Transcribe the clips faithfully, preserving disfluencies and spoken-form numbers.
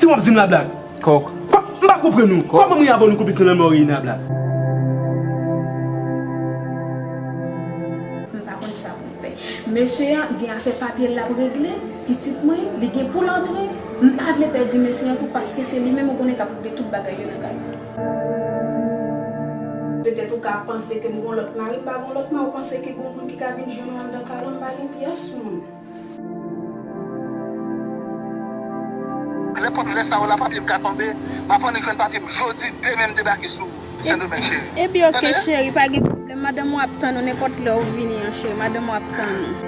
W ap di m la blag. Kòk. Kòk, m pa konprann ou. Kòk. Kòman mwen avè w nou konplis nan menm oreyina blag? M pa konn sa pou m fè. Mesye a gen afè papye l ap regle, pitit mwen, li gen pou l antre. M pa vle pèdi mesye a tou paske se li menm ou konnen k ap regle tout bagay yo nan kay la. Petèt ou ka panse ke m gon lòt mari, m pa gon lòt mari, ou panse ke gon moun ki ka vin jwenn ou anndan kay la, m pa gen pyès moun. Nenpòt lè sa ou la papye m ka tonbe, m ap annik jwenn papye m jodi, demen m debake sou ou, Sendomeng cheri. Ebyen, oke, cheri, pa gen pwoblèm. Madanm ou ap tann ou nenpòt lè ou vini an, cheri. Madanm ou ap tann ou.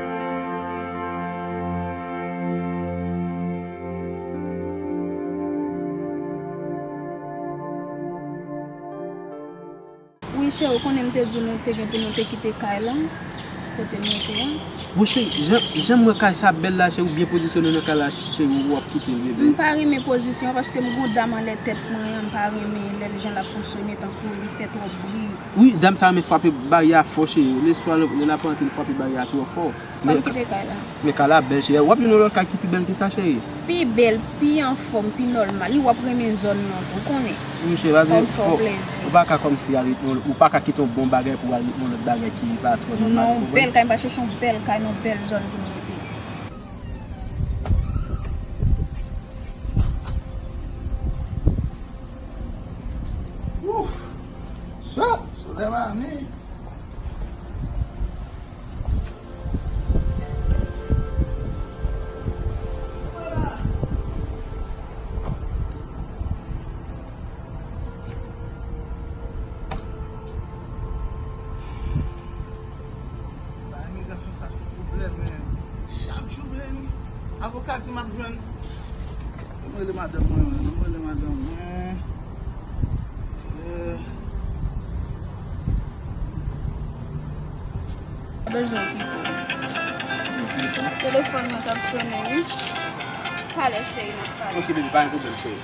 Wi, cheri, ou konnen m te di w nou te gen pou nou te kite kay la, kote nou te a. Bon, cheri, jan, jan m wè kay sa bèl la, cheri, ou byen pozisyone nan kay la, cheri, ou ap kite l, bebe. M pa renmen pozisyon an, paske m gon dam anlè tèt mwen an, m pa renmen lè jan l ap fonksyone, tankou li fè twòp bri. Wi, dam sa renmen frape baryè a fò, cheri. Lè swa lè, lè l ap antre, li frape baryè a twò fò. Ban m kite kay la. Men kay la bèl, cheri. W ap jwenn yon lòt kay ki pi bèl ke sa, cheri. Pi bèl, pi anfòm, pi nòmal. Wi, w ap renmen zòn nan tou, ou konnen. Wi, cheri, fò m fè w plezi. Ou pa ka kòmsi al ret nan, ou pa ka kite yon bon bagay pou w al ret nan lòt bagay ki pa twò nòmal, ou konprann? Non, yon bèl kay, m pa chèche yon bèl kay, nan yon bèl zòn pou m rete. Ouf! Sòt! Solèy mami! Ba imigrasyon sa se pwoblèm, men chak jou, men avoka di m ap jwenn. Mwen rele madanm mwen, mwen rele madanm mwen. Eh. Bezwen kite. Telefòn mwen k ap sonnen, wi. Talè, cheri, n ap pale. Ok, baby, pa gen pwoblèm, cheri.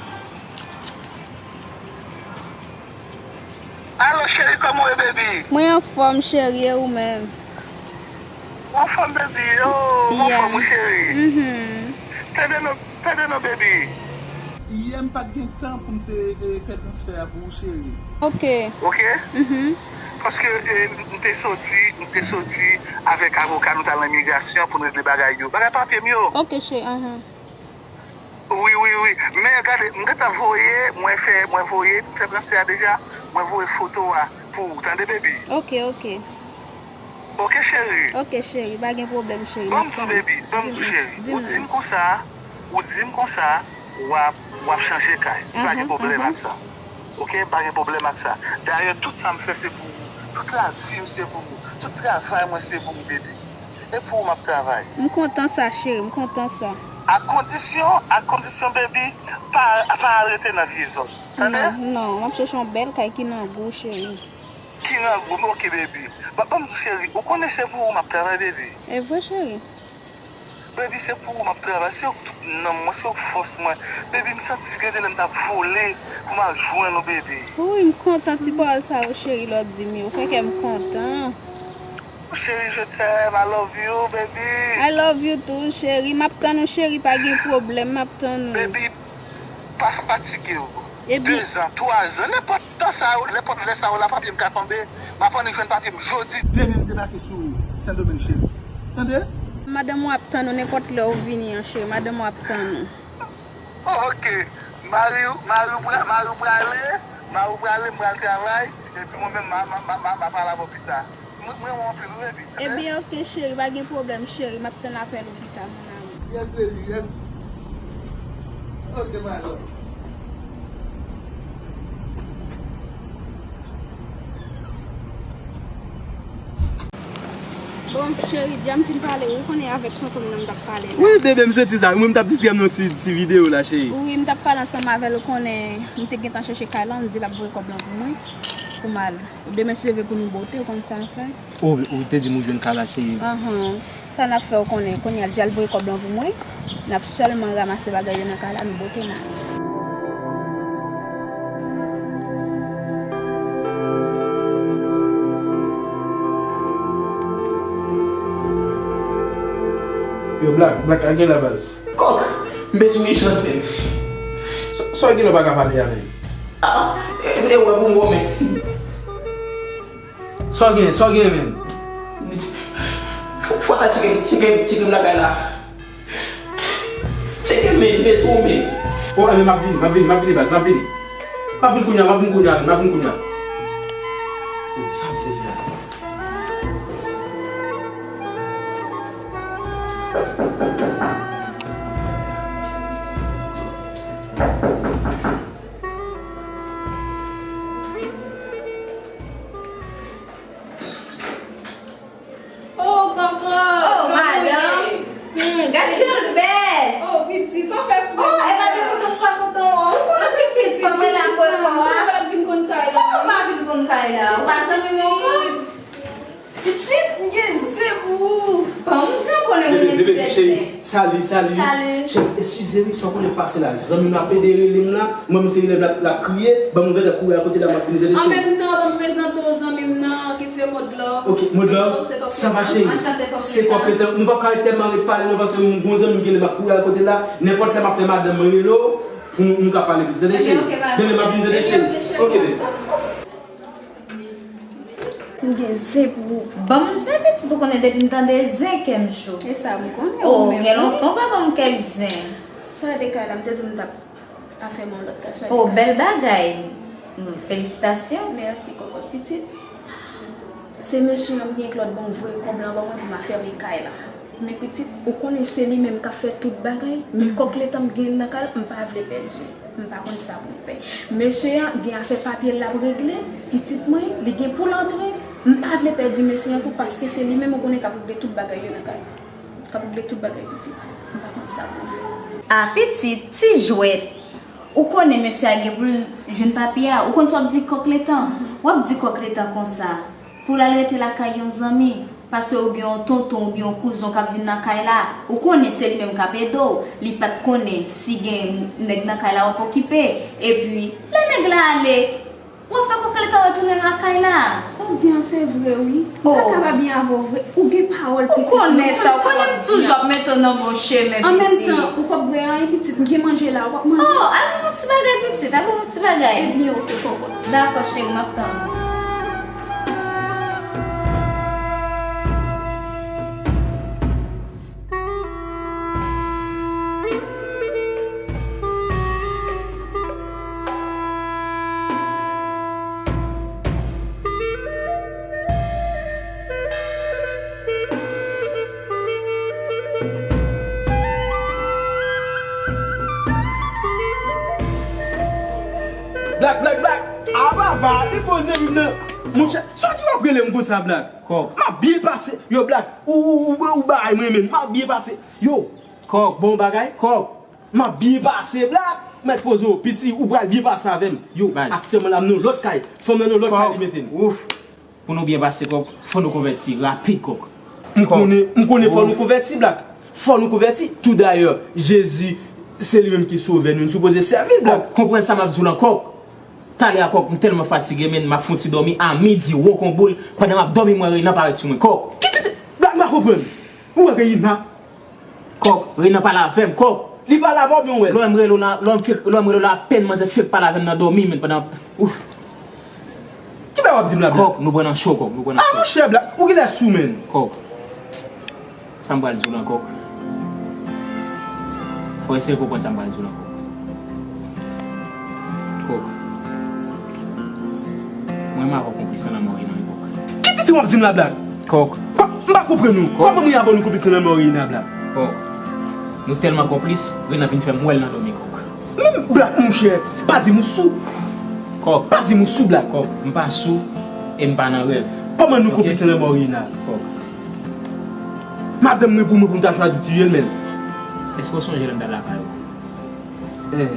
Alo, cheri, kòman w ye, baby? Mwen anfòm, cheri, e ou menm? Ou anfòm, baby? Oh, m anfòm, wi, cheri. Mhm. Tande non, tande non, baby. Yè m pa t gen tan pou m te, eh, fè transfè a pou ou, cheri. Ok. Ok? Mhm. Paske, eh, m te soti, m te soti avèk avoka nou t al nan imigrasyon pou n regle bagay yo. Bagay papye m yo. Ok, cheri, ahan. Wi, wi, wi. Men gade, m gentan voye, mwen fè, mwen voye, m fè transfè a deja, mwen voye foto a pou ou, tande, baby? Ok, ok. Ok, cheri. Ok, cheri, pa gen pwoblèm, cheri. Ban m di w, baby, ban m di w, cheri. Ou di m konsa, ou di m konsa, w ap, w ap chanje kay. Pa gen pwoblèm ak sa. Ok, pa gen pwoblèm ak sa. Dayè, tout sa m fè, se pou ou. Tout lavi m, se pou ou. Tout travay mwen, se pou ou, baby. E pou ou m ap travay. M kontan sa, cheri, m kontan sa. A kondisyon, a kondisyon, baby, pa, pa al rete nan vye zòn. Tande? Non, non, m ap chèche yon bèl kay ki nan gou, cheri. Ki nan gou, ok, baby. Ba, ban m di, cheri, ou konnen se pou ou m ap travay, baby. E vre, cheri. Baby, se pou ou m ap travay, se ou k tout nanm mwen, se ou k fòs mwen. Baby, m santi gen de lè m t ap vole pou m al jwenn ou, baby. Wi, m kontan ti pawòl sa yo, cheri, lè w di m yo. Fè kè m kontan. Cheri, je t'aime, I love you, baby. I love you too, cheri. M ap tann ou, cheri, pa gen pwoblèm, m ap tann ou. Baby, pa fatige w. Ebyen. De zan, twa zan, nenpòt tan sa yo, nenpòt lè sa yo la, papye m ka tonbe. M ap annik jwenn papye m jodi. Demen m debake sou ou, Sendomeng cheri. Tande? Madanm ou ap tann ou nenpòt lè ou vini an, cheri. Madanm ou ap tann ou. Ok. Mari w, mari w pra-, mari w prale, mari w prale, m pral travay, epi mwen menm, m a, m a, m a, m a, m a pale avè w pita. Mwen, mwen renmen w anpil, wi, baby. Ebyen, ok, cheri, pa gen pwoblèm, cheri. M ap tann apèl ou pita, mon amour. Yes, baby, yes. Ok, my love. Bon, cheri, dja m fin pale, ou konnen avèk tonton m nan m t ap pale la. Wi, bebe, m santi sa. Mwen, m t ap distrè m nan ti, ti videyo la, cheri. Wi, m t ap pale ansanm avè l, ou konnen, m te gentan chèche kay la, m di l ap voye kòb lan pou mwen, pou m al. Demen, si Dye vle, pou nou bote, ou konn sa n fè. Ou, ou te di m ou jwenn kay la, cheri. Ahan. Sa n ap fè, ou konnen, kounye a l di al voye kòb lan pou mwen. N ap sèlman ranmase bagay yo nan kay la, nou bote n ale. Yo, Black, Black, al gen la baz. Kòk! M bezwen yon ijans, menm. Sa w gen lè w pa ka pale a menm? Ah, e, e wè pou m wè men. Sa w gen, sa w gen menm? Fò, fò ta tcheke, tcheke, tcheke m lakay la. Tcheke men, men, sou men. Oh, men m ap vini, m ap vini, m ap vini, baz, m ap vini. M ap vini kounye a, m ap vini kounye a, m ap vini kounye a. Oh, sa m se la. Oh, kòkò! Oh, madanm! Hmm, gad jan l bèl! Oh, pitit, pa fè fou. Oh, e pa de kouton, pa kouton. Ou konn pitit, kòman l ap wè kò a? Kòman l ap vin konn kay la? Kòman l ap vin konn kay la? Ou pa zanmi m ankò? Pitit, m gen zen pou ou. Bon, m zen konnen moun nan ti tèt zen. Sali, sali. Sali. Cheri, eskize wi, sa w konnen pase la. Zanmi m ap ede rele m la. Mwen, m se elèv la, l ap kriye. Ban m ouvè la kouri akote la, m ap vini tande cheri. An menm tan, ban m prezante w zanmi m nan, ki se Modlove. Ok, Modlove, sa va cheri? Anchante, kòk letan. Se kòk letan. Nou p ap ka ret tèlman ret pale non, paske m gon zanmi m gen lè m ap kouri akote la. Nenpòt lè m ap fè madanm mwen rele w, pou nou, nou ka pale plis. Tande cheri? Bebe, m ap vini tande cheri. Ok, bebe. M gen zen pou ou. Ban m zen pitit, ou konnen depi m tande zen, kè m cho. E sa m konnen. Oh, ou menm gen lontan w pa ban m kèk zen. Sa de kay la, m te di w m t ap afèm yon lòt kay. Sa de kay la. Oh, bèl bagay. Mm, felisitasyon. Mèsi, kòkòt pitit. Se mesye an m gen ak lòt bon vre kòb lan ban mwen pou m afèm kay la. Men pitit, ou konnen se li menm k ap fè tout bagay, men kòk letan m gen nan kay la, m pa vle pèdi. M pa konn sa pou m fè. Mesye an gen afè papye l ap regle, pitit mwen, li gen pou l antre. M pa vle pèdi mesye an tou, paske se li menm ou konnen k ap regle tout bagay yo nan kay. K ap regle tout bagay pitit. M pa konn sa pou m fè. A pitit, ti jwèt. Ou konnen mesye a gen pou l jwenn papye a. Ou konn sa w ap di kòk letan? W ap di kòk letan konsa. Pou l al rete lakay yon zanmi, paske ou gen yon tonton oubyen yon kouzon k ap vin nan kay la, ou konnen se li menm k ap ede w, li pa t konnen si gen nèg nan kay la w ap okipe, epi lè nèg la ale, w ap fè kòk letan retounen lakay la. Sa w di an se vre wi. M pa ka pa byen avè w vre. Ou gen pawòl pitit. Ou konnen sa, ou konnen m toujou ap mete w nan bon chemen pitit. An menm tan, ou p ap bwè anyen pitit, m gen manje la, w ap manje. Oh, al yon ti bagay pitit, al yon ti bagay. Ebyen, oke, kòkòt. Dakò, cheri, m ap tann ou. Black, Black, Black! A papa, depoze m nan. Monchè, sa ki w ap rele m konsa, Black? Kòk. M ap byen pase. Yo, Black, ou, ou, ou, ou bay mwen, men. M ap byen pase. Yo. Kòk. Bon bagay. Kòk. M ap byen pase, Black. Mèt poze w, piti, ou pral byen pase avè m. Yo, aktyèlman la, m nan lòt kay. Fanm nan nan lòt kay li mete m. Ouf. Pou nou byen pase, kòk, fò nou konvèti rapid, kòk. M konnen, m konnen fò nou konvèti, Black. Fò nou konvèti. Toudayè, Jezi, se li menm ki sovè nou. Nou sipoze sèvi l, Black. Kòk, konprann sa m ap di w lan, kòk. Talè a, kòk, m tèlman fatige, men m ap fè yon ti dòmi a midi, won kon boul. Pandan m ap dòmi, m wè Reina parèt sou mwen, kòk. Ki, ki, ki, Black, m pa konprann. Ou wè Reina? Kòk, Reina pale avè m, kòk. Li pale avè w oubyen w wè l? Lè m rele w la, lè m fèk, lè m rele w la, apèn manzè fèk pale avè m nan dòmi, men pandan, ouf. Ki bagay w ap di m la, Black? Kòk, nou pran nan cho, kòk, nou pran nan cho. Ah, monchè, Black, ou genlè sou, menn. Kòk. Sa m pral di w lan, kòk. Fò eseye konprann sa m pral di w lan, kòk. Kòk. Mwen menm avè w konplis nan lanmò Reina, wi, kòk. Ki tenten w ap di m la, Black? Kòk. Kòk, m pa konprann ou. Kòk. Kòman mwen avè w nou konplis nan lanmò Reina, Black? Kòk. Nou tèlman konplis, Reina vin fè m wè l nan dòmi, kòk. Men, Black, monchè, pa di m ou sou. Kòk. Pa di m ou sou, Black. Kòk, m pa sou e m pa nan rèv. Kòman nou konplis nan lanmò Reina? Kòk. Madanm mwen pou mwen pou m ta chwazi tiye l, menn. Èske w sonje lè m t al lakay ou? Eh.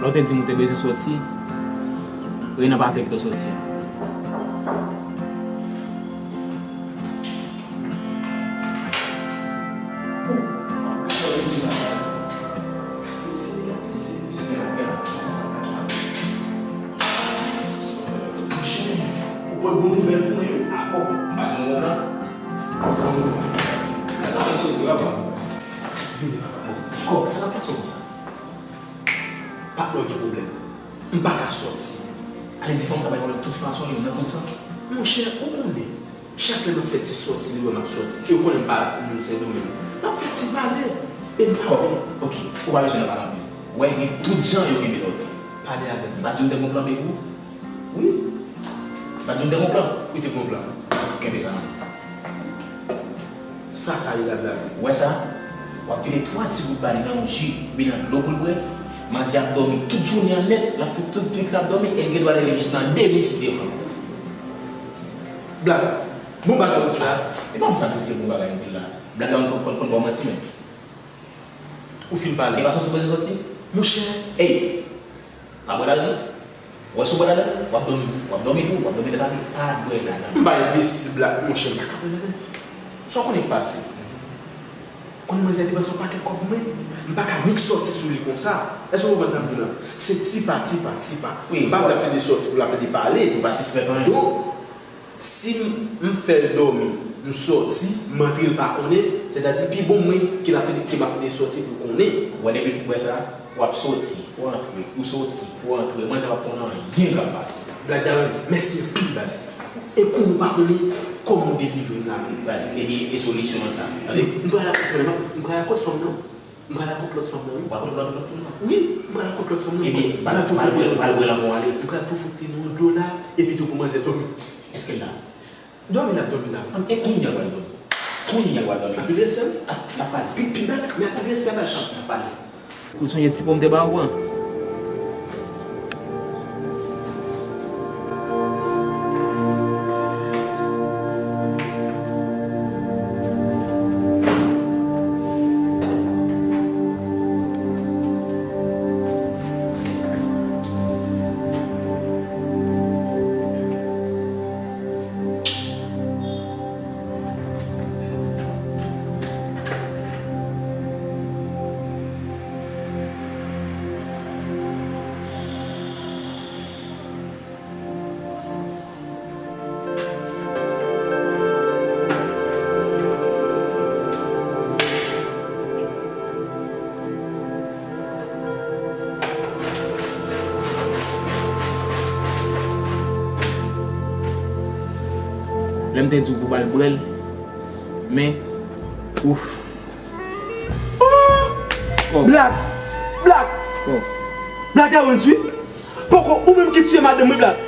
Lè w te di m ou te bezwen soti, Renan pa vle kite w soti. Ou pran bon nouvèl pou mwen yo. Ah, ok. Pa di yon bon plan. Bon nouvèl. Kòk, sa k ap pase konsa? Patnè w gen pwoblèm. M pa ka sòti. Ale di fanm sa bay pwoblèm tout fason, yo, nan tout sans. Monchè, ou konnen, chak lè m ap fè ti sòti, li wè m ap sòti. E ou konnen m pa moun Sendomeng. M ap fè ti pale. E m pa Kòm, ok, ou pa bezwen nan pale anpil. Wè, gen tout jan yo gen metòd sa. Pale avè m. M pa di w m te gon plan B pou ou? Wi. M pa di w m te gon plan? Wi, te gon plan. Kenbe sa nan men. Sa, sa ye la, Black? Ou wè sa? W ap vide twa ti gout ba li nan yon ji, oubyen nan dlo pou l bwè. Manzè ap dòmi tout jounen an nèt, l ap fè tout nuit l ap dòmi, e l gen dwa leve jis nan de mi si Dye vle. Black, bon bagay ou di la. E pa m santi se bon bagay m di la. Black la konn, konn, konn ba w manti menm. Ou fin pale. E pa sòti ou bezwen sòti? Monchè. Ey! Pa bwè ladan non. Wè si w bwè ladan, w ap dòmi. W ap dòmi tou, w ap dòmi nan tapi. Pa bwè ladan. M pa enbesil, Black, monchè, m pa ka bwè ladan. Sa w konnen k pase? Konnen manzè te pase yon pakèt kòb pou mwen, m pa ka nik sòti sou li konsa. Èske w konprann sa m di w la? Se ti pa, ti pa, ti pa. Wi, m pa vle ap plede sòti pou l ap plede pale. Ou pa sispèk anyen. Donk, si m, m fè l dòmi, m sòti, m antre, l pa konnen, sètadi pi bon mwen ke l ap plede, ke m ap plede sòti pou l konnen. Ou wè depi l fin bwè sa, w ap sòti, w antre, ou sòti, w antre, manzè p ap konn anyen k ap pase. Black Darren, mèsi anpil, baz. E kounye a ou pa konnen kòman w delivre m la menm. Baz, ebyen, e solisyon an sa. Tande. M pral lakòt fanm nan, m pral lakòt fanm nan. M pral lakòt lòt fanm nan, wi. Ou pral lakòt lòt, lòt fanm nan? Wi, m pral lakòt lòt fanm nan. Ebyen, m pral tou fout li nan dlo la. M pral tou fout li nan dlo la, epi tou pou manzè dòmi. Èske l la? Dòmi l ap dòmi la. An, e kounye a l pral dòmi. Kounye a l pral dòmi. L ap pi respè, wi. L ap, l ap pale. Pi, pi bèl, men l ap pi respè, baz. L ap pale. Ou sonje ti pòm te ba ou an? Lè m te di w pou w al bwè l, men, ouf. Kòb. Black! Black! Kòb. Black Darren, wi. Poko, ou menm ki tiye madanm mwen, Black.